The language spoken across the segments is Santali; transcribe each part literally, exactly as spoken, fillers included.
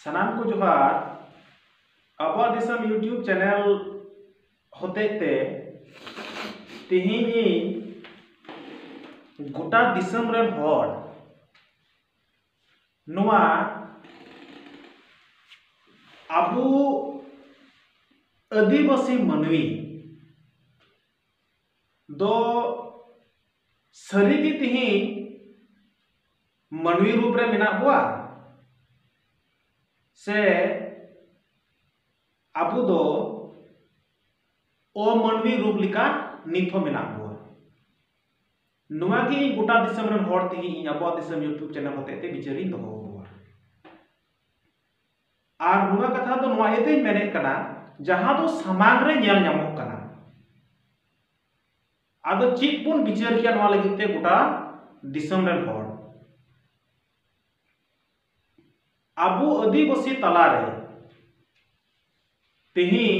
ᱥᱟᱱᱟᱢ ᱠᱚ ᱡᱚᱦᱟᱨ᱾ ᱟᱵᱚᱣᱟᱜ ᱫᱤᱥᱚᱢ YouTube channel ᱦᱚᱛᱮᱡ ᱛᱮ ᱛᱮᱦᱮᱧ ᱤᱧ ᱜᱚᱴᱟ ᱫᱤᱥᱚᱢ ᱨᱮᱱ ᱦᱚᱲ ᱱᱚᱣᱟ ᱟᱵᱚ ᱟᱹᱫᱤᱵᱟᱹᱥᱤ ᱢᱟᱹᱱᱢᱤ ᱫᱚ ᱥᱟᱹᱨᱤᱜᱮ ᱛᱮᱦᱮᱧ ᱢᱟᱹᱱᱢᱤ ᱨᱩᱯ ᱨᱮ ᱢᱮᱱᱟᱜ ᱵᱚᱣᱟ, ᱥᱮ ᱟᱵᱚ ᱫᱚ ᱚᱢᱟᱹᱱᱢᱤ ᱨᱩᱯ ᱞᱮᱠᱟ ᱱᱤᱛ ᱦᱚᱸ ᱢᱮᱱᱟᱜ ᱵᱚᱣᱟ? ᱱᱚᱣᱟ ᱜᱮ ᱤᱧ ᱜᱚᱴᱟ ᱫᱤᱥᱚᱢ ᱨᱮᱱ ᱦᱚᱲ ᱛᱮᱦᱮᱧ ᱤᱧ ᱟᱵᱚᱣᱟᱜ ᱫᱤᱥᱚᱢ YouTube channel ᱦᱚᱛᱮᱡ ᱛᱮ ᱵᱤᱪᱟᱹᱨᱤᱧ ᱫᱚᱦᱚ ᱟᱠᱚᱣᱟ᱾ ᱟᱨ ᱱᱚᱣᱟ ᱠᱟᱛᱷᱟ ᱫᱚ ᱱᱚᱣᱟ ᱤᱭᱟᱹᱛᱮᱧ ᱢᱮᱱᱮᱫ ᱠᱟᱱᱟ, ᱡᱟᱦᱟᱸ ᱫᱚ ᱥᱟᱢᱟᱝ ᱨᱮ ᱧᱮᱞ ᱧᱟᱢᱚᱜ ᱠᱟᱱᱟ᱾ ᱟᱫᱚ ᱪᱮᱫ ᱵᱚᱱ ᱵᱤᱪᱟᱹᱨ ᱠᱮᱭᱟ ᱱᱚᱣᱟ ᱞᱟᱹᱜᱤᱫ ᱛᱮ ᱜᱚᱴᱟ ᱫᱤᱥᱚᱢ ᱨᱮᱱ ᱦᱚᱲ? ᱟᱵᱚ ᱟᱹᱫᱤᱵᱟᱹᱥᱤ ᱛᱟᱞᱟᱨᱮ ᱛᱮᱦᱮᱧ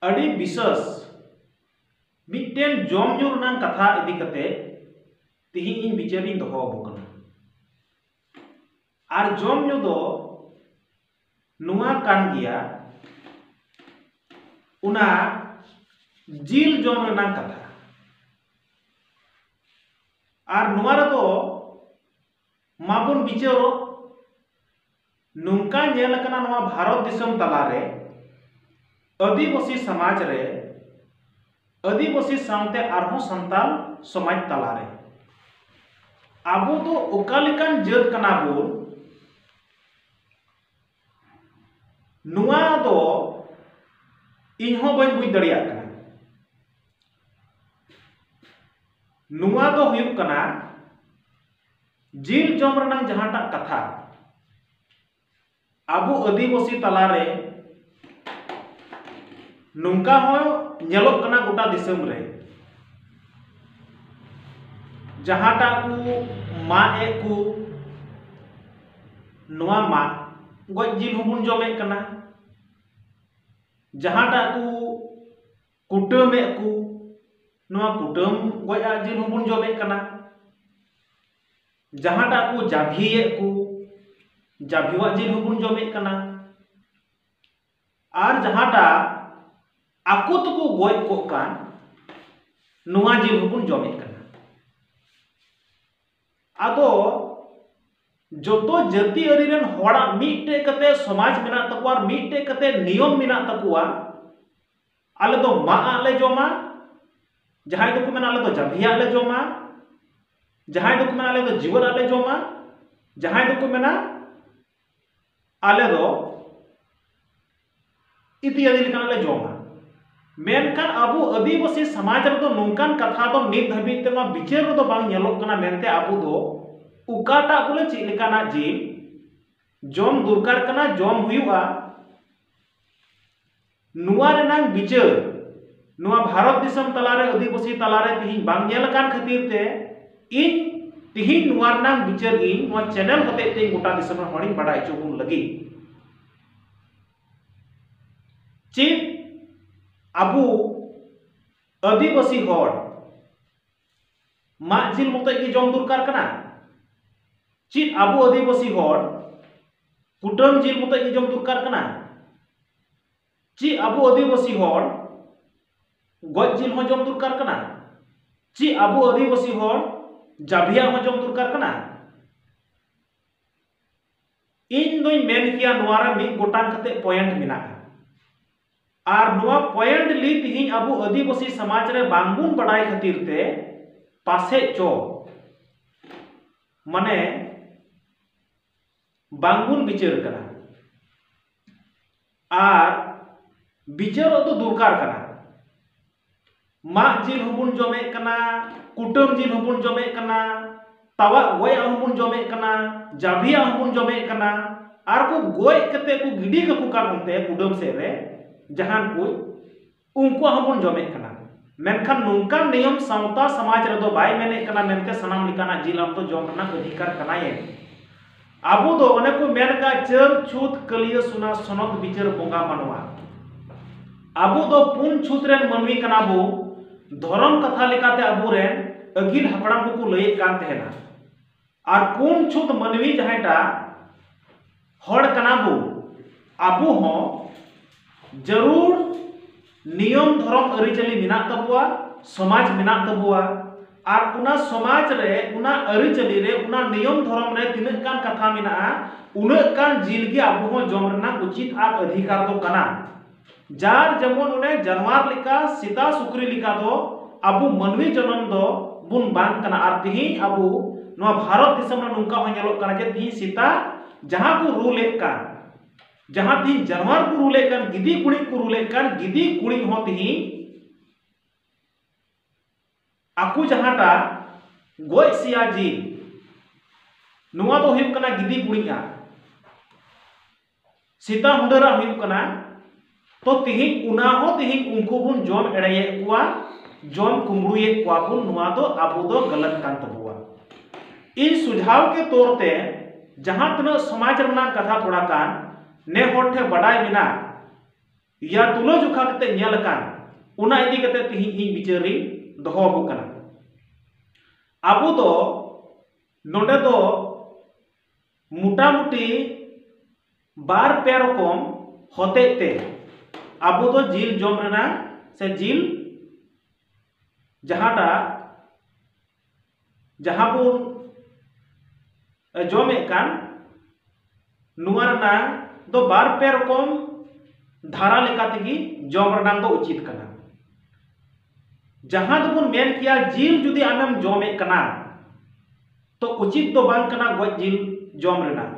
ᱟᱹᱰᱤ ᱵᱤᱥᱮᱥ ᱢᱤᱫᱴᱮᱱ ᱡᱚᱢ ᱧᱩ ᱨᱮᱱᱟᱜ ᱠᱟᱛᱷᱟ ᱤᱫᱤ ᱠᱟᱛᱮ ᱛᱮᱦᱮᱧ ᱤᱧ ᱵᱤᱪᱟᱹᱨᱤᱧ ᱫᱚᱦᱚ ᱟᱵᱚ ᱠᱟᱱᱟ᱾ ᱟᱨ ᱡᱚᱢ ᱧᱩ ᱫᱚ ᱱᱚᱣᱟ ᱠᱟᱱ ᱜᱮᱭᱟ, ᱚᱱᱟ ᱡᱤᱞ ᱡᱚᱢ ᱨᱮᱱᱟᱜ ᱠᱟᱛᱷᱟ᱾ ᱟᱨ ᱱᱚᱣᱟ ᱨᱮᱫᱚ ᱢᱟᱵᱚᱱ ᱵᱤᱪᱟᱹᱨᱚᱜ, ᱱᱚᱝᱠᱟ ᱧᱮᱞ ᱟᱠᱟᱱᱟ ᱱᱚᱣᱟ ᱵᱷᱟᱨᱚᱛ ᱫᱤᱥᱚᱢ ᱛᱟᱞᱟᱨᱮ ᱟᱹᱫᱤᱵᱟᱹᱥᱤ ᱥᱚᱢᱟᱡᱽ ᱨᱮ, ᱟᱹᱫᱤᱵᱟᱹᱥᱤ ᱥᱟᱶᱛᱮ ᱟᱨᱦᱚᱸ ᱥᱟᱱᱛᱟᱲ ᱥᱚᱢᱟᱡᱽ ᱛᱟᱞᱟᱨᱮ ᱟᱵᱚ ᱫᱚ ᱚᱠᱟ ᱞᱮᱠᱟᱱ ᱡᱟᱹᱛ ᱠᱟᱱᱟ ᱵᱚᱱ, ᱱᱚᱣᱟ ᱫᱚ ᱤᱧ ᱦᱚᱸ ᱵᱟᱹᱧ ᱵᱩᱡᱽ ᱫᱟᱲᱮᱭᱟᱜ ᱠᱟᱱᱟ᱾ ᱱᱚᱣᱟ ᱫᱚ ᱦᱩᱭᱩᱜ ᱠᱟᱱᱟ ᱡᱤᱞ ᱡᱚᱢ ᱨᱮᱱᱟᱜ ᱡᱟᱦᱟᱸᱴᱟᱜ ᱠᱟᱛᱷᱟ, ᱟᱵᱚ ᱟᱹᱫᱤᱵᱟᱹᱥᱤ ᱛᱟᱞᱟᱨᱮ ᱱᱚᱝᱠᱟ ᱦᱚᱸ ᱧᱮᱞᱚᱜ ᱠᱟᱱᱟ ᱜᱚᱴᱟ ᱫᱤᱥᱚᱢ ᱨᱮ, ᱡᱟᱦᱟᱸᱴᱟᱜ ᱠᱚ ᱢᱟᱜ ᱮᱫ ᱠᱚ, ᱱᱚᱣᱟ ᱢᱟᱜ ᱜᱚᱡ ᱡᱤᱞ ᱦᱚᱸᱵᱚᱱ ᱡᱚᱢᱮᱫ ᱠᱟᱱᱟ᱾ ᱡᱟᱦᱟᱸᱴᱟᱜ ᱠᱚ ᱠᱩᱴᱟᱹᱢᱮᱫ ᱠᱚ, ᱱᱚᱣᱟ ᱠᱩᱴᱟᱹᱢ ᱜᱚᱡ ᱟᱜ ᱡᱤᱞ ᱦᱚᱸᱵᱚᱱ ᱡᱚᱢᱮᱫ ᱠᱟᱱᱟ᱾ ᱡᱟᱦᱟᱸᱴᱟᱜ ᱠᱚ ᱡᱟᱹᱵᱷᱤᱭᱮᱫ ᱠᱚ, ᱡᱟᱵᱷᱤᱣᱟᱜ ᱡᱤᱞ ᱦᱚᱸᱵᱚᱱ ᱡᱚᱢᱮᱫ ᱠᱟᱱᱟ, ᱟᱨ ᱡᱟᱦᱟᱸᱴᱟᱜ ᱟᱠᱚ ᱛᱮᱠᱚ ᱜᱚᱡ ᱠᱚᱜ ᱠᱟᱱ, ᱱᱚᱣᱟ ᱡᱤᱞ ᱦᱚᱸᱵᱚᱱ ᱡᱚᱢᱮᱫ ᱠᱟᱱᱟ᱾ ᱟᱫᱚ ᱡᱚᱛᱚ ᱡᱟᱹᱛᱤ ᱟᱹᱨᱤ ᱨᱮᱱ ᱦᱚᱲᱟᱜ ᱢᱤᱫᱴᱮᱡ ᱠᱟᱛᱮ ᱥᱚᱢᱟᱡᱽ ᱢᱮᱱᱟᱜ ᱛᱟᱠᱚᱣᱟ, ᱟᱨ ᱢᱤᱫᱴᱮᱡ ᱠᱟᱛᱮ ᱱᱤᱭᱚᱢ ᱢᱮᱱᱟᱜ ᱛᱟᱠᱚᱣᱟ᱾ ᱟᱞᱮ ᱫᱚ ᱢᱟᱜ ᱟᱜ ᱞᱮ ᱡᱚᱢᱟ, ᱡᱟᱦᱟᱸᱭ ᱫᱚᱠᱚ ᱢᱮᱱᱟ ᱟᱞᱮ ᱫᱚ ᱡᱟᱵᱷᱤᱭᱟᱜ ᱞᱮ ᱡᱚᱢᱟ, ᱡᱟᱦᱟᱸᱭ ᱫᱚᱠᱚ ᱢᱮᱱᱟ ᱟᱞᱮ ᱫᱚ ᱡᱤᱣᱮᱫ ᱟᱜ ᱞᱮ ᱡᱚᱢᱟ, ᱡᱟᱦᱟᱸᱭ ᱫᱚᱠᱚ ᱢᱮᱱᱟ ᱟᱞᱮ ᱫᱚ ᱤᱛᱤ ᱟᱹᱫᱤ ᱞᱮᱠᱟᱱᱟᱜ ᱞᱮ ᱡᱚᱢᱟ᱾ ᱢᱮᱱᱠᱷᱟᱱ ᱟᱵᱚ ᱟᱹᱫᱤᱵᱟᱹᱥᱤ ᱥᱚᱢᱟᱡᱽ ᱨᱮᱫᱚ ᱱᱚᱝᱠᱟᱱ ᱠᱟᱛᱷᱟ ᱫᱚ ᱱᱤᱛ ᱫᱷᱟᱹᱵᱤᱡ ᱛᱮ ᱱᱚᱣᱟ ᱵᱤᱪᱟᱹᱨ ᱨᱮᱫᱚ ᱵᱟᱝ ᱧᱮᱞᱚᱜ ᱠᱟᱱᱟ᱾ ᱢᱮᱱᱛᱮ ᱟᱵᱚ ᱫᱚ ᱚᱠᱟᱴᱟᱜ ᱵᱚᱞᱮ ᱪᱮᱫ ᱞᱮᱠᱟᱱᱟᱜ ᱡᱤᱞ ᱡᱚᱢ ᱫᱚᱨᱠᱟᱨ ᱠᱟᱱᱟ, ᱡᱚᱢ ᱦᱩᱭᱩᱜᱼᱟ, ᱱᱚᱣᱟ ᱨᱮᱱᱟᱝ ᱵᱤᱪᱟᱹᱨ ᱱᱚᱣᱟ ᱵᱷᱟᱨᱚᱛ ᱫᱤᱥᱚᱢ ᱛᱟᱞᱟᱨᱮ, ᱟᱹᱫᱤᱵᱟᱹᱥᱤ ᱛᱟᱞᱟᱨᱮ ᱛᱤᱦᱤᱧ ᱵᱟᱝ ᱧᱮᱞ ᱟᱠᱟᱱ ᱠᱷᱟᱹᱛᱤᱨ ᱛᱮ, ᱤᱧ ᱛᱤᱦᱤᱧ ᱱᱚᱣᱟ ᱨᱮᱱᱟᱝ ᱵᱤᱪᱟᱹᱨ ᱤᱧ ᱱᱚᱣᱟ ᱪᱮᱱᱮᱞ ᱦᱚᱛᱮᱡ ᱛᱮ ᱜᱚᱴᱟ ᱫᱤᱥᱚᱢ ᱨᱮᱱ ᱦᱚᱲᱤᱧ ᱵᱟᱰᱟᱭ ᱦᱚᱪᱚ ᱵᱚᱱ ᱞᱟᱹᱜᱤᱫ᱾ ᱪᱮᱫ ᱟᱵᱚ ᱟᱹᱫᱤᱵᱟᱹᱥᱤ ᱦᱚᱲ ᱢᱟᱜ ᱡᱤᱞ ᱢᱚᱛᱚᱡ ᱜᱮ ᱡᱚᱢ ᱫᱚᱨᱠᱟᱨ ᱠᱟᱱᱟ? ᱪᱮᱫ ᱟᱵᱚ ᱟᱹᱫᱤᱵᱟᱹᱥᱤ ᱦᱚᱲ ᱠᱩᱴᱟᱹᱢ ᱡᱤᱞ ᱢᱚᱛᱚᱡ ᱜᱮ ᱡᱚᱢ ᱫᱚᱨᱠᱟᱨ ᱠᱟᱱᱟ? ᱪᱮᱫ ᱟᱵᱚ ᱟᱹᱫᱤᱵᱟᱹᱥᱤ ᱦᱚᱲ ᱜᱚᱡ ᱡᱤᱞ ᱦᱚᱸ ᱡᱚᱢ ᱫᱚᱨᱠᱟᱨ ᱠᱟᱱᱟ? ᱪᱮᱫ ᱟᱵᱚ ᱟᱹᱫᱤᱵᱟᱹᱥᱤ ᱦᱚᱲ ᱡᱟᱵᱷᱤᱭᱟᱜ ᱦᱚᱸ ᱡᱚᱢ ᱫᱚᱨᱠᱟᱨ ᱠᱟᱱᱟ? ᱤᱧ ᱫᱚᱧ ᱢᱮᱱ ᱠᱮᱭᱟ ᱱᱚᱣᱟ ᱨᱮ ᱢᱤᱫ ᱜᱚᱴᱟᱝ ᱠᱟᱛᱮ ᱯᱚᱭᱮᱱᱴ ᱢᱮᱱᱟᱜᱼᱟ᱾ ᱟᱨ ᱱᱚᱣᱟ ᱯᱚᱭᱮᱱᱴ ᱞᱟᱹᱭ ᱛᱮᱦᱮᱧ ᱟᱵᱚ ᱟᱹᱫᱤᱵᱟᱹᱥᱤ ᱥᱚᱢᱟᱡᱽ ᱨᱮ ᱵᱟᱝᱵᱚᱱ ᱵᱟᱰᱟᱭ ᱠᱷᱟᱹᱛᱤᱨ ᱛᱮ ᱯᱟᱥᱮᱡ ᱪᱚ ᱢᱟᱱᱮ ᱵᱟᱝᱵᱚᱱ ᱵᱤᱪᱟᱹᱨ ᱠᱟᱱᱟ᱾ ᱟᱨ ᱵᱤᱪᱟᱹᱨᱚᱜ ᱫᱚ ᱫᱚᱨᱠᱟᱨ ᱠᱟᱱᱟ᱾ ᱢᱟᱜ ᱡᱤᱞ ᱦᱚᱸᱵᱚᱱ ᱡᱚᱢᱮᱫ ᱠᱟᱱᱟ, ᱠᱩᱴᱟᱹᱢ ᱡᱤᱞ ᱦᱚᱸᱵᱚᱱ ᱡᱚᱢᱮᱫ ᱠᱟᱱᱟ, ᱛᱟᱣᱟᱜ ᱜᱚᱡᱟᱜ ᱦᱚᱸᱵᱚᱱ ᱡᱚᱢᱮᱫ ᱠᱟᱱᱟ, ᱡᱟᱵᱷᱤᱭᱟᱜ ᱦᱚᱸᱵᱚᱱ ᱡᱚᱢᱮᱫ ᱠᱟᱱᱟ, ᱟᱨ ᱠᱚ ᱜᱚᱡ ᱠᱟᱛᱮ ᱠᱚ ᱜᱤᱰᱤ ᱠᱟᱠᱚ ᱠᱟᱱ ᱚᱱᱛᱮ ᱠᱩᱰᱟᱹᱢ ᱥᱮᱫ ᱨᱮ ᱡᱟᱦᱟᱱ ᱠᱚ, ᱩᱱᱠᱩᱣᱟᱜ ᱦᱚᱸᱵᱚᱱ ᱡᱚᱢᱮᱫ ᱠᱟᱱᱟ᱾ ᱢᱮᱱᱠᱷᱟᱱ ᱱᱚᱝᱠᱟᱱ ᱱᱤᱭᱚᱢ ᱥᱟᱶᱛᱟ ᱥᱚᱢᱟᱡᱽ ᱨᱮᱫᱚ ᱵᱟᱭ ᱢᱮᱱᱮᱫ ᱠᱟᱱᱟ ᱢᱮᱱᱛᱮ ᱥᱟᱱᱟᱢ ᱞᱮᱠᱟᱱᱟᱜ ᱡᱤᱞ ᱟᱢ ᱫᱚ ᱡᱚᱢ ᱨᱮᱱᱟᱜ ᱚᱫᱷᱤᱠᱟᱨ ᱠᱟᱱᱟᱭᱮ᱾ ᱟᱵᱚ ᱫᱚ ᱚᱱᱮ ᱠᱚ ᱢᱮᱱ ᱠᱟᱜ, ᱪᱟᱹᱨ ᱪᱷᱩᱛ ᱠᱟᱹᱞᱤᱭᱟᱹ ᱥᱩᱱᱟ ᱥᱚᱱᱚᱛ ᱵᱤᱪᱟᱹᱨ ᱵᱚᱸᱜᱟ ᱢᱟᱱᱣᱟ᱾ ᱟᱵᱚ ᱫᱚ ᱯᱩᱱ ᱪᱷᱩᱛ ᱨᱮᱱ ᱢᱟᱹᱱᱢᱤ ᱠᱟᱱᱟ ᱵᱚ᱾ ᱫᱷᱚᱨᱚᱢ ᱠᱟᱛᱷᱟ ᱞᱮᱠᱟᱛᱮ ᱟᱵᱚᱨᱮᱱ ᱟᱹᱜᱤᱞ ᱦᱟᱯᱲᱟᱢ ᱠᱚᱠᱚ ᱞᱟᱹᱭᱮᱫ ᱠᱟᱱ ᱛᱟᱦᱮᱱᱟ᱾ ᱟᱨ ᱯᱩᱱ ᱪᱷᱩᱛ ᱢᱟᱹᱱᱢᱤ ᱡᱟᱦᱟᱸᱭᱴᱟᱜ ᱦᱚᱲ ᱠᱟᱱᱟ ᱵᱚ, ᱟᱵᱚ ᱦᱚᱸ ᱡᱟᱹᱨᱩᱲ ᱱᱤᱭᱚᱢ ᱫᱷᱚᱨᱚᱢ ᱟᱹᱨᱤᱪᱟᱹᱞᱤ ᱢᱮᱱᱟᱜ ᱛᱟᱵᱚᱣᱟ, ᱥᱚᱢᱟᱡᱽ ᱢᱮᱱᱟᱜ ᱛᱟᱵᱚᱣᱟ᱾ ᱟᱨ ᱚᱱᱟ ᱥᱚᱢᱟᱡᱽ ᱨᱮ, ᱚᱱᱟ ᱟᱹᱨᱤᱪᱟᱹᱞᱤ ᱨᱮ, ᱚᱱᱟ ᱱᱤᱭᱚᱢ ᱫᱷᱚᱨᱚᱢ ᱨᱮ ᱛᱤᱱᱟᱹᱜ ᱜᱟᱱ ᱠᱟᱛᱷᱟ ᱢᱮᱱᱟᱜᱼᱟ, ᱩᱱᱟᱹᱜ ᱜᱟᱱ ᱡᱤᱞ ᱜᱮ ᱟᱵᱚ ᱦᱚᱸ ᱡᱚᱢ ᱨᱮᱱᱟᱜ ᱩᱪᱤᱛ ᱟᱨ ᱚᱫᱷᱤᱠᱟᱨ ᱫᱚ ᱠᱟᱱᱟ᱾ ᱡᱟᱨ ᱡᱮᱢᱚᱱ ᱚᱱᱮ ᱡᱟᱱᱣᱟᱨ ᱞᱮᱠᱟ, ᱥᱮᱛᱟ ᱥᱩᱠᱨᱤ ᱞᱮᱠᱟ ᱫᱚ ᱟᱵᱚ ᱢᱟᱹᱱᱢᱤ ᱡᱚᱱᱚᱢ ᱫᱚ ᱵᱚᱱ ᱵᱟᱝ ᱠᱟᱱᱟ᱾ ᱟᱨ ᱛᱮᱦᱮᱧ ᱟᱵᱚ ᱱᱚᱣᱟ ᱵᱷᱟᱨᱚᱛ ᱫᱤᱥᱚᱢ ᱨᱮ ᱱᱚᱝᱠᱟ ᱦᱚᱸ ᱧᱮᱞᱚᱜ ᱠᱟᱱᱟ ᱡᱮ ᱛᱮᱦᱮᱧ ᱥᱮᱛᱟ ᱡᱟᱦᱟᱸ ᱠᱚ ᱨᱩᱞᱮᱫ ᱠᱟᱱ, ᱡᱟᱦᱟᱸ ᱛᱮᱦᱮᱧ ᱡᱟᱱᱣᱟᱨ ᱠᱚ ᱨᱩᱞᱮᱫ ᱠᱟᱱ, ᱜᱤᱫᱤ ᱠᱩᱲᱤ ᱠᱚ ᱨᱩᱞᱮᱫ ᱠᱟᱱ, ᱜᱤᱫᱤ ᱠᱩᱲᱤ ᱦᱚᱸ ᱛᱮᱦᱮᱧ ᱟᱠᱚ ᱡᱟᱦᱟᱸᱴᱟᱜ ᱜᱚᱡ ᱥᱮᱭᱟ ᱡᱤᱞ, ᱱᱚᱣᱟ ᱫᱚ ᱦᱩᱭᱩᱜ ᱠᱟᱱᱟ ᱜᱤᱫᱤ ᱠᱩᱲᱤᱭᱟᱜ, ᱥᱮᱛᱟ ᱦᱩᱰᱟᱹᱨᱟᱜ ᱦᱩᱭᱩᱜ ᱠᱟᱱᱟ᱾ ᱛᱚ ᱛᱮᱦᱮᱧ ᱚᱱᱟ ᱦᱚᱸ ᱛᱮᱦᱮᱧ ᱩᱱᱠᱩ ᱵᱚᱱ ᱡᱚᱢ ᱮᱲᱮᱭᱮᱫ ᱠᱚᱣᱟ, ᱡᱚᱢ ᱠᱩᱢᱵᱽᱲᱩᱭᱮᱫ ᱠᱚᱣᱟ ᱵᱚᱱ, ᱱᱚᱣᱟ ᱫᱚ ᱟᱵᱚ ᱫᱚ ᱜᱟᱞᱟᱛ ᱠᱟᱱ ᱛᱟᱵᱚᱣᱟ᱾ ᱤᱧ ᱥᱩᱡᱷᱟᱣ ᱠᱮ ᱛᱚᱨ ᱛᱮ ᱡᱟᱦᱟᱸ ᱛᱤᱱᱟᱹᱜ ᱥᱚᱢᱟᱡᱽ ᱨᱮᱱᱟᱜ ᱠᱟᱛᱷᱟ ᱛᱷᱚᱲᱟ ᱜᱟᱱ ᱱᱮ ᱦᱚᱲ ᱴᱷᱮᱱ ᱵᱟᱰᱟᱭ ᱢᱮᱱᱟᱜ, ᱭᱟ ᱛᱩᱞᱟᱹ ᱡᱚᱠᱷᱟ ᱠᱟᱛᱮ ᱧᱮᱞ ᱟᱠᱟᱱ, ᱚᱱᱟ ᱤᱫᱤ ᱠᱟᱛᱮ ᱛᱮᱦᱮᱧ ᱤᱧ ᱵᱤᱪᱟᱹᱨ ᱤᱧ ᱫᱚᱦᱚ ᱟᱵᱚ ᱠᱟᱱᱟ᱾ ᱟᱵᱚ ᱫᱚ ᱱᱚᱰᱮ ᱫᱚ ᱢᱚᱴᱟᱢᱩᱴᱤ ᱵᱟᱨ ᱯᱮ ᱨᱚᱠᱚᱢ ᱦᱚᱛᱮᱡ ᱛᱮ ᱟᱵᱚ ᱫᱚ ᱡᱤᱞ ᱡᱚᱢ ᱨᱮᱱᱟᱜ ᱥᱮ ᱡᱤᱞ ᱡᱟᱦᱟᱸᱴᱟᱜ, ᱡᱟᱦᱟᱸ ᱵᱚᱱ ᱡᱚᱢᱮᱫ ᱠᱟᱱ, ᱱᱚᱣᱟ ᱨᱮᱱᱟᱜ ᱫᱚ ᱵᱟᱨ ᱯᱮ ᱨᱚᱠᱚᱢ ᱫᱷᱟᱨᱟ ᱞᱮᱠᱟ ᱛᱮᱜᱮ ᱡᱚᱢ ᱨᱮᱱᱟᱜ ᱫᱚ ᱩᱪᱤᱛ ᱠᱟᱱᱟ᱾ ᱡᱟᱦᱟᱸ ᱫᱚᱵᱚᱱ ᱢᱮᱱ ᱠᱮᱭᱟ, ᱡᱤᱞ ᱡᱩᱫᱤ ᱟᱢᱮᱢ ᱡᱚᱢᱮᱫ ᱠᱟᱱᱟ, ᱛᱚ ᱩᱪᱤᱛ ᱫᱚ ᱵᱟᱝ ᱠᱟᱱᱟ ᱜᱚᱡ ᱡᱤᱞ ᱡᱚᱢ ᱨᱮᱱᱟᱜ᱾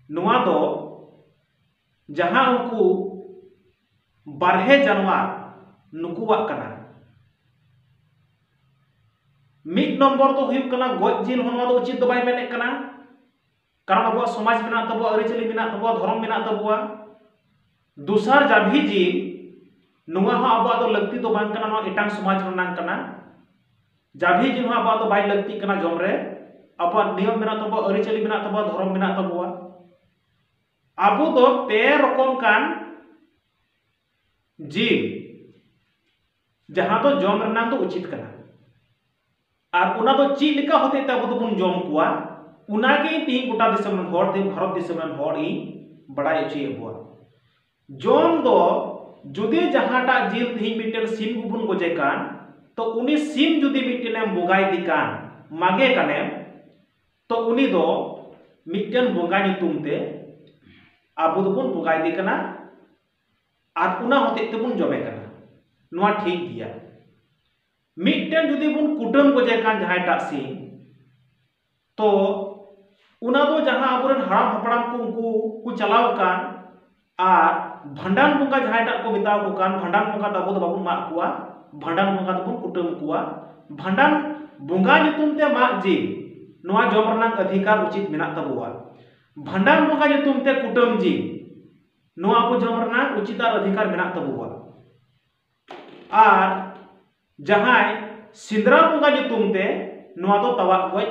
ᱱᱚᱣᱟ ᱫᱚ ᱡᱟᱦᱟᱸ ᱩᱱᱠᱩ ᱵᱟᱨᱦᱮ ᱡᱟᱱᱣᱟᱨ, ᱱᱩᱠᱩᱣᱟᱜ ᱠᱟᱱᱟ᱾ ᱢᱤᱫ ᱱᱚᱢᱵᱚᱨ ᱫᱚ ᱦᱩᱭᱩᱜ ᱠᱟᱱᱟ, ᱜᱚᱡ ᱡᱤᱞ ᱦᱚᱸ ᱱᱚᱣᱟ ᱫᱚ ᱩᱪᱤᱛ ᱫᱚ ᱵᱟᱭ ᱢᱮᱱᱮᱫ ᱠᱟᱱᱟ, ᱠᱟᱨᱚᱱ ᱟᱵᱚᱣᱟᱜ ᱥᱚᱢᱟᱡᱽ ᱢᱮᱱᱟᱜ ᱛᱟᱵᱚᱣᱟ, ᱟᱹᱨᱤᱪᱟᱹᱞᱤ ᱢᱮᱱᱟᱜ ᱛᱟᱵᱚᱣᱟ, ᱫᱷᱚᱨᱚᱢ ᱢᱮᱱᱟᱜ ᱛᱟᱵᱚᱣᱟ᱾ ᱫᱚᱥᱟᱨ, ᱡᱟᱵᱷᱤ ᱡᱤᱞ, ᱱᱚᱣᱟ ᱦᱚᱸ ᱟᱵᱚᱣᱟᱜ ᱫᱚ ᱞᱟᱹᱠᱛᱤ ᱫᱚ ᱵᱟᱝ ᱠᱟᱱᱟ, ᱱᱚᱣᱟ ᱮᱴᱟᱝ ᱥᱚᱢᱟᱡᱽ ᱨᱮᱱᱟᱜ ᱠᱟᱱᱟ᱾ ᱡᱟᱵᱷᱤ ᱡᱤᱞ ᱦᱚᱸ ᱟᱵᱚᱣᱟᱜ ᱫᱚ ᱵᱟᱭ ᱞᱟᱹᱠᱛᱤᱜ ᱠᱟᱱᱟ ᱡᱚᱢ ᱨᱮ᱾ ᱟᱵᱚᱣᱟᱜ ᱱᱤᱭᱚᱢ ᱢᱮᱱᱟᱜ ᱛᱟᱵᱚᱣᱟ, ᱟᱹᱨᱤᱪᱟᱹᱞᱤ ᱢᱮᱱᱟᱜ ᱛᱟᱵᱚᱣᱟ, ᱫᱷᱚᱨᱚᱢ ᱢᱮᱱᱟᱜ ᱛᱟᱵᱚᱣᱟ᱾ ᱟᱵᱚ ᱫᱚ ᱯᱮ ᱨᱚᱠᱚᱢ ᱜᱟᱱ ᱡᱤᱞ, ᱡᱟᱦᱟᱸ ᱫᱚ ᱡᱚᱢ ᱨᱮᱱᱟᱜ ᱫᱚ ᱩᱪᱤᱛ ᱠᱟᱱᱟ᱾ ᱟᱨ ᱚᱱᱟ ᱫᱚ ᱪᱮᱫ ᱞᱮᱠᱟ ᱦᱚᱛᱮᱡ ᱛᱮ ᱟᱵᱚ ᱫᱚᱵᱚᱱ ᱡᱚᱢ ᱠᱚᱣᱟ? ᱚᱱᱟᱜᱮ ᱛᱤᱦᱤᱧ ᱜᱚᱴᱟ ᱫᱤᱥᱚᱢ ᱨᱮᱱ ᱦᱚᱲ, ᱛᱤᱦᱤᱧ ᱵᱷᱟᱨᱚᱛ ᱫᱤᱥᱚᱢ ᱨᱮᱱ ᱦᱚᱲ ᱤᱧ ᱵᱟᱲᱟᱭ ᱦᱚᱪᱚᱭᱮᱫ ᱠᱚᱣᱟ᱾ ᱡᱚᱢ ᱫᱚ ᱡᱩᱫᱤ ᱡᱟᱦᱟᱸᱴᱟᱜ ᱡᱤᱞ ᱛᱤᱦᱤᱧ ᱢᱤᱫᱴᱮᱱ ᱥᱤᱢ ᱠᱚᱵᱚᱱ ᱜᱚᱡᱮ ᱠᱟᱱ, ᱛᱚ ᱩᱱᱤ ᱥᱤᱢ ᱡᱩᱫᱤ ᱢᱤᱫᱴᱮᱱᱮᱢ ᱵᱚᱸᱜᱟᱭᱮᱫᱮ ᱠᱟᱱ, ᱢᱟᱜᱮ ᱠᱟᱱᱮᱢ, ᱛᱚ ᱩᱱᱤ ᱫᱚ ᱢᱤᱫᱴᱮᱱ ᱵᱚᱸᱜᱟ ᱧᱩᱛᱩᱢ ᱛᱮ ᱟᱵᱚ ᱫᱚᱵᱚᱱ ᱵᱚᱸᱜᱟᱭᱮᱫᱮ ᱠᱟᱱᱟ, ᱟᱨ ᱚᱱᱟ ᱦᱚᱛᱮᱡ ᱛᱮᱵᱚᱱ ᱡᱚᱢᱮ ᱠᱟᱱᱟ᱾ ᱱᱚᱣᱟ ᱴᱷᱤᱠ ᱜᱮᱭᱟ᱾ ᱢᱤᱫᱴᱮᱱ ᱡᱩᱫᱤ ᱵᱚᱱ ᱠᱩᱴᱟᱹᱢ ᱜᱚᱡᱮ ᱠᱟᱱ ᱡᱟᱦᱟᱸᱭᱴᱟᱜ ᱥᱤᱢ, ᱛᱚ ᱚᱱᱟ ᱫᱚ ᱡᱟᱦᱟᱸ ᱟᱵᱚᱨᱮᱱ ᱦᱟᱲᱟᱢ ᱦᱟᱯᱲᱟᱢ ᱠᱚ ᱩᱱᱠᱩ ᱠᱚ ᱪᱟᱞᱟᱣ ᱟᱠᱟᱱ, ᱟᱨ ᱵᱷᱟᱸᱰᱟᱱ ᱵᱚᱸᱜᱟ ᱡᱟᱦᱟᱸᱭᱴᱟᱜ ᱠᱚ ᱢᱮᱛᱟᱣ ᱠᱚ ᱠᱟᱱ, ᱵᱷᱟᱸᱰᱟᱱ ᱵᱚᱸᱜᱟ ᱫᱚ ᱟᱵᱚ ᱫᱚ ᱵᱟᱵᱚᱱ ᱢᱟᱜ ᱠᱚᱣᱟ, ᱵᱷᱟᱸᱰᱟᱱ ᱵᱚᱸᱜᱟ ᱫᱚᱵᱚᱱ ᱠᱩᱴᱟᱹᱢ ᱠᱚᱣᱟ᱾ ᱵᱷᱟᱸᱰᱟᱱ ᱵᱚᱸᱜᱟ ᱧᱩᱛᱩᱢ ᱛᱮ ᱢᱟᱜ ᱡᱤᱞ, ᱱᱚᱣᱟ ᱡᱚᱢ ᱨᱮᱱᱟᱜ ᱚᱫᱷᱤᱠᱟᱨ ᱩᱪᱤᱛ ᱢᱮᱱᱟᱜ ᱛᱟᱵᱚᱣᱟ᱾ ᱵᱷᱟᱸᱰᱟᱱ ᱵᱚᱸᱜᱟ ᱧᱩᱛᱩᱢ ᱛᱮ ᱠᱩᱴᱟᱹᱢ ᱡᱤᱞ, ᱱᱚᱣᱟ ᱟᱵᱚ ᱡᱚᱢ ᱨᱮᱱᱟᱜ ᱩᱪᱤᱛ ᱟᱨ ᱚᱫᱷᱤᱠᱟᱨ ᱢᱮᱱᱟᱜ ᱛᱟᱵᱚᱣᱟ᱾ ᱟᱨ ᱡᱟᱦᱟᱸᱭ ᱥᱮᱸᱫᱽᱨᱟ ᱵᱚᱸᱜᱟ ᱧᱩᱛᱩᱢ ᱛᱮ ᱱᱚᱣᱟ ᱫᱚ ᱛᱟᱣᱟᱜ ᱜᱚᱡ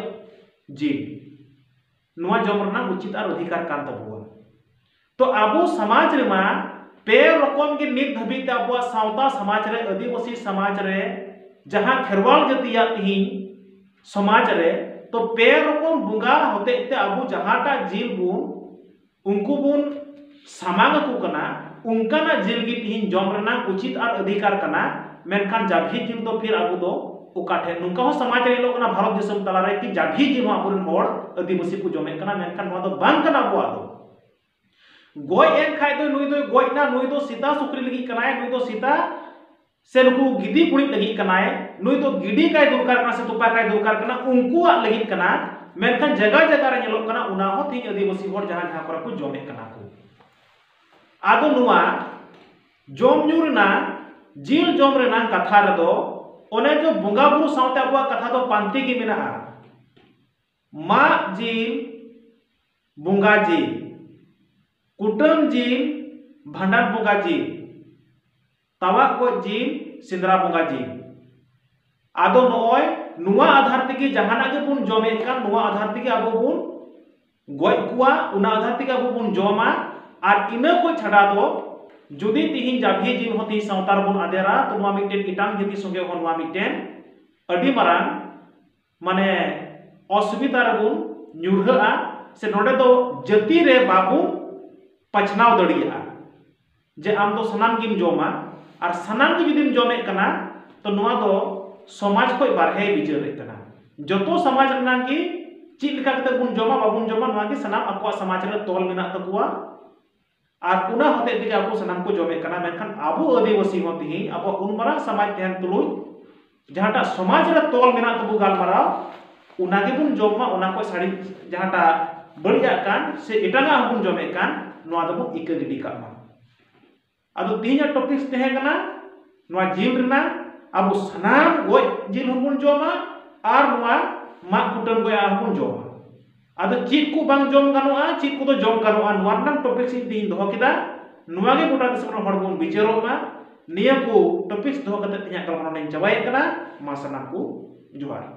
ᱡᱤᱞ, ᱱᱚᱣᱟ ᱡᱚᱢ ᱨᱮᱱᱟᱜ ᱩᱪᱤᱛ ᱟᱨ ᱚᱫᱷᱤᱠᱟᱨ ᱠᱟᱱ ᱛᱟᱵᱚᱣᱟ᱾ ᱛᱚ ᱟᱵᱚ ᱥᱚᱢᱟᱡᱽ ᱨᱮᱢᱟ ᱯᱮ ᱨᱚᱠᱚᱢ ᱜᱮ ᱱᱤᱛ ᱫᱷᱟᱹᱵᱤᱡ ᱛᱮ ᱟᱵᱚᱣᱟᱜ ᱥᱟᱶᱛᱟ ᱥᱚᱢᱟᱡᱽ ᱨᱮ, ᱟᱹᱫᱤᱵᱟᱹᱥᱤ ᱥᱚᱢᱟᱡᱽ ᱨᱮ, ᱡᱟᱦᱟᱸ ᱠᱷᱮᱨᱣᱟᱞ ᱡᱟᱹᱛᱤᱭᱟᱜ ᱛᱤᱦᱤᱧ ᱥᱚᱢᱟᱡᱽ ᱨᱮ, ᱛᱚ ᱯᱮ ᱨᱚᱠᱚᱢ ᱵᱚᱸᱜᱟ ᱦᱚᱛᱮᱡ ᱛᱮ ᱟᱵᱚ ᱡᱟᱦᱟᱸᱴᱟᱜ ᱡᱤᱞ ᱵᱚᱱ, ᱩᱱᱠᱩ ᱵᱚᱱ ᱥᱟᱢᱟᱝ ᱟᱠᱚ ᱠᱟᱱᱟ, ᱚᱱᱠᱟᱱᱟᱜ ᱡᱤᱞ ᱜᱮ ᱛᱤᱦᱤᱧ ᱡᱚᱢ ᱨᱮᱱᱟᱜ ᱩᱪᱤᱛ ᱟᱨ ᱚᱫᱷᱤᱠᱟᱨ ᱠᱟᱱᱟ᱾ ᱢᱮᱱᱠᱷᱟᱱ ᱡᱟᱵᱷᱤ ᱡᱤᱞ ᱫᱚ ᱯᱷᱤᱨ ᱟᱵᱚ ᱫᱚ ᱚᱠᱟ ᱴᱷᱮᱱ? ᱱᱚᱝᱠᱟ ᱦᱚᱸ ᱥᱚᱢᱟᱡᱽ ᱨᱮ ᱧᱮᱞᱚᱜ ᱠᱟᱱᱟ ᱵᱷᱟᱨᱚᱛ ᱫᱤᱥᱚᱢ ᱛᱟᱞᱟᱨᱮ ᱠᱤ ᱡᱟᱵᱷᱤ ᱡᱤᱞ ᱦᱚᱸ ᱟᱵᱚᱨᱮᱱ ᱦᱚᱲ ᱟᱹᱫᱤᱵᱟᱹᱥᱤ ᱠᱚ ᱡᱚᱢᱮᱫ ᱠᱟᱱᱟ, ᱢᱮᱱᱠᱷᱟᱱ ᱱᱚᱣᱟ ᱫᱚ ᱵᱟᱝ ᱠᱟᱱᱟ ᱟᱵᱚᱣᱟᱜ ᱫᱚ᱾ ᱜᱚᱡ ᱮᱱ ᱠᱷᱟᱡ ᱫᱚ ᱱᱩᱭ ᱫᱚᱭ ᱜᱚᱡ ᱮᱱᱟ, ᱱᱩᱭ ᱫᱚ ᱥᱮᱛᱟ ᱥᱩᱠᱨᱤ ᱞᱟᱹᱜᱤᱫ ᱠᱟᱱᱟᱭ, ᱱᱩᱭ ᱫᱚ ᱥᱮᱛᱟ ᱥᱮ ᱱᱩᱠᱩ ᱜᱤᱫᱤ ᱠᱩᱲᱤᱫ ᱞᱟᱹᱜᱤᱫ ᱠᱟᱱᱟᱭ, ᱱᱩᱭ ᱫᱚ ᱜᱤᱰᱤ ᱠᱟᱭ ᱫᱚᱨᱠᱟᱨ ᱠᱟᱱᱟ ᱥᱮ ᱛᱚᱯᱟ ᱠᱟᱭ ᱫᱚᱨᱠᱟᱨ ᱠᱟᱱᱟ, ᱩᱱᱠᱩᱣᱟᱜ ᱞᱟᱹᱜᱤᱫ ᱠᱟᱱᱟ᱾ ᱢᱮᱱᱠᱷᱟᱱ ᱡᱟᱭᱜᱟ ᱡᱟᱭᱜᱟ ᱨᱮ ᱧᱮᱞᱚᱜ ᱠᱟᱱᱟ, ᱚᱱᱟ ᱦᱚᱸ ᱛᱮᱦᱮᱧ ᱟᱹᱫᱤᱵᱟᱹᱥᱤ ᱦᱚᱲ ᱡᱟᱦᱟᱸ ᱡᱟᱦᱟᱸ ᱠᱚᱨᱮ ᱠᱚ ᱡᱚᱢᱮᱫ ᱠᱟᱱᱟ ᱠᱚ᱾ ᱟᱫᱚ ᱱᱚᱣᱟ ᱡᱚᱢ ᱧᱩ ᱨᱮᱱᱟᱜ, ᱡᱤᱞ ᱡᱚᱢ ᱨᱮᱱᱟᱜ ᱠᱟᱛᱷᱟ ᱨᱮᱫᱚ ᱚᱱᱮ ᱡᱮ ᱵᱚᱸᱜᱟ ᱵᱩᱨᱩ ᱥᱟᱶᱛᱮ ᱟᱵᱚᱣᱟᱜ ᱠᱟᱛᱷᱟ ᱫᱚ ᱯᱟᱱᱛᱮ ᱜᱮ ᱢᱮᱱᱟᱜᱼᱟ᱾ ᱢᱟᱜ ᱡᱤᱞ, ᱵᱚᱸᱜᱟ ᱡᱤᱞ, ᱠᱩᱴᱟᱹᱢ ᱡᱤᱞ, ᱵᱷᱟᱸᱰᱟᱱ ᱵᱚᱸᱜᱟ ᱡᱤᱞ, ᱛᱟᱣᱟᱜ ᱜᱚᱡ ᱡᱤᱞ, ᱥᱮᱸᱫᱽᱨᱟ ᱵᱚᱸᱜᱟ ᱡᱤᱞ᱾ ᱟᱫᱚ ᱱᱚᱜᱼᱚᱭ ᱱᱚᱣᱟ ᱟᱫᱷᱟᱨ ᱛᱮᱜᱮ ᱡᱟᱦᱟᱱᱟᱜ ᱜᱮᱵᱚᱱ ᱡᱚᱢᱮᱫ ᱠᱟᱱ, ᱱᱚᱣᱟ ᱟᱫᱷᱟᱨ ᱛᱮᱜᱮ ᱟᱵᱚ ᱵᱚᱱ ᱜᱚᱡ ᱠᱚᱣᱟ, ᱚᱱᱟ ᱟᱫᱷᱟᱨ ᱛᱮᱜᱮ ᱟᱵᱚ ᱵᱚᱱ ᱡᱚᱢᱟ᱾ ᱟᱨ ᱤᱱᱟᱹ ᱠᱚ ᱪᱷᱟᱰᱟ ᱫᱚ ᱡᱩᱫᱤ ᱛᱤᱦᱤᱧ ᱡᱟᱵᱷᱤ ᱡᱤᱞ ᱦᱚᱸ ᱛᱤᱦᱤᱧ ᱥᱟᱶᱛᱟ ᱨᱮᱵᱚᱱ ᱟᱫᱮᱨᱟ, ᱛᱚ ᱱᱚᱣᱟ ᱢᱤᱫᱴᱮᱱ ᱮᱴᱟᱝ ᱡᱟᱹᱛᱤ ᱥᱚᱸᱜᱮ ᱦᱚᱸ ᱱᱚᱣᱟ ᱢᱤᱫᱴᱮᱱ ᱟᱹᱰᱤ ᱢᱟᱨᱟᱝ ᱢᱟᱱᱮ ᱚᱥᱩᱵᱤᱫᱷᱟ ᱨᱮᱵᱚᱱ ᱧᱩᱨᱦᱟᱹᱜᱼᱟ, ᱥᱮ ᱱᱚᱰᱮ ᱫᱚ ᱡᱟᱹᱛᱤ ᱨᱮ ᱵᱟᱵᱚᱱ ᱯᱟᱪᱷᱱᱟᱣ ᱫᱟᱲᱮᱭᱟᱜᱼᱟ᱾ ᱡᱮ ᱟᱢ ᱫᱚ ᱥᱟᱱᱟᱢ ᱜᱮᱢ ᱡᱚᱢᱟ, ᱟᱨ ᱥᱟᱱᱟᱢ ᱜᱮ ᱡᱩᱫᱤᱢ ᱡᱚᱢᱮᱫ ᱠᱟᱱᱟ, ᱛᱚ ᱱᱚᱣᱟ ᱫᱚ ᱥᱚᱢᱟᱡᱽ ᱠᱷᱚᱱ ᱵᱟᱨᱦᱮ ᱵᱤᱪᱟᱹᱨᱮᱫ ᱠᱟᱱᱟ᱾ ᱡᱚᱛᱚ ᱥᱚᱢᱟᱡᱽ ᱨᱮᱱᱟᱜ ᱜᱮ ᱪᱮᱫ ᱞᱮᱠᱟ ᱠᱟᱛᱮ ᱵᱚᱱ ᱡᱚᱢᱟ, ᱵᱟᱵᱚᱱ ᱡᱚᱢᱟ, ᱱᱚᱣᱟ ᱜᱮ ᱥᱟᱱᱟᱢ ᱟᱠᱚᱣᱟᱜ ᱥᱚᱢᱟᱡᱽ ᱨᱮ ᱛᱚᱞ ᱢᱮᱱᱟᱜ ᱛᱟᱠᱚᱣᱟ᱾ ᱟᱨ ᱚᱱᱟ ᱦᱚᱛᱮᱡ ᱛᱮᱜᱮ ᱟᱵᱚ ᱥᱟᱱᱟᱢ ᱠᱚ ᱡᱚᱢᱮᱫ ᱠᱟᱱᱟ᱾ ᱢᱮᱱᱠᱷᱟᱱ ᱟᱵᱚ ᱟᱹᱫᱤᱵᱟᱹᱥᱤ ᱦᱚᱸ ᱛᱮᱦᱮᱧ ᱟᱵᱚᱣᱟᱜ ᱩᱱ ᱢᱟᱨᱟᱝ ᱥᱚᱢᱟᱡᱽ ᱛᱟᱦᱮᱱ ᱛᱩᱞᱩᱡ, ᱡᱟᱦᱟᱸᱴᱟᱜ ᱥᱚᱢᱟᱡᱽ ᱨᱮ ᱛᱚᱞ ᱢᱮᱱᱟᱜ ᱛᱟᱵᱚ ᱜᱟᱞᱢᱟᱨᱟᱣ, ᱚᱱᱟ ᱜᱮᱵᱚᱱ ᱡᱚᱢ ᱢᱟ, ᱚᱱᱟ ᱠᱷᱚᱱ ᱥᱟᱹᱲᱤ ᱡᱟᱦᱟᱸᱴᱟᱜ ᱵᱟᱹᱲᱤᱡᱟᱜ ᱠᱟᱱ ᱥᱮ ᱮᱴᱟᱜᱟᱜ ᱦᱚᱸᱵᱚᱱ ᱡᱚᱢᱮᱫ ᱠᱟᱱ, ᱱᱚᱣᱟ ᱫᱚᱵᱚᱱ ᱤᱠᱟᱹ ᱜᱤᱰᱤ ᱠᱟᱜ ᱢᱟ᱾ ᱟᱫᱚ ᱛᱮᱦᱮᱧᱟᱜ ᱴᱚᱯᱤᱠᱥ ᱛᱟᱦᱮᱸ ᱠᱟᱱᱟ ᱱᱚᱣᱟ ᱡᱤᱞ ᱨᱮᱱᱟᱜ, ᱟᱵᱚ ᱥᱟᱱᱟᱢ ᱜᱚᱡ ᱡᱤᱞ ᱦᱚᱸᱵᱚᱱ ᱡᱚᱢᱟ ᱟᱨ ᱱᱚᱣᱟ ᱢᱟᱜ ᱠᱩᱴᱟᱹᱢ ᱜᱚᱡ ᱦᱚᱸᱵᱚᱱ ᱡᱚᱢᱟ᱾ ᱟᱫᱚ ᱪᱮᱫ ᱠᱚ ᱵᱟᱝ ᱡᱚᱢ ᱜᱟᱱᱚᱜᱼᱟ, ᱪᱮᱫ ᱠᱚᱫᱚ ᱡᱚᱢ ᱜᱟᱱᱚᱜᱼᱟ, ᱱᱚᱣᱟ ᱨᱮᱱᱟᱜ ᱴᱚᱯᱤᱠᱥ ᱤᱧ ᱛᱮᱦᱮᱧ ᱫᱚᱦᱚ ᱠᱮᱫᱟ᱾ ᱱᱚᱣᱟ ᱜᱮ ᱜᱚᱴᱟ ᱫᱤᱥᱚᱢ ᱨᱮᱱ ᱦᱚᱲ ᱵᱚᱱ ᱵᱤᱪᱟᱹᱨᱚᱜ ᱢᱟ᱾ ᱱᱤᱭᱟᱹ ᱠᱚ ᱴᱚᱯᱤᱠᱥ ᱫᱚᱦᱚ ᱠᱟᱛᱮ ᱛᱮᱦᱮᱧᱟᱜ ᱜᱟᱞᱢᱟᱨᱟᱣ ᱤᱧ ᱪᱟᱵᱟᱭᱮᱫ ᱠᱟᱱᱟ᱾ ᱢᱟ ᱥᱟᱱᱟᱢ ᱠᱚ ᱡᱚᱦᱟᱨ᱾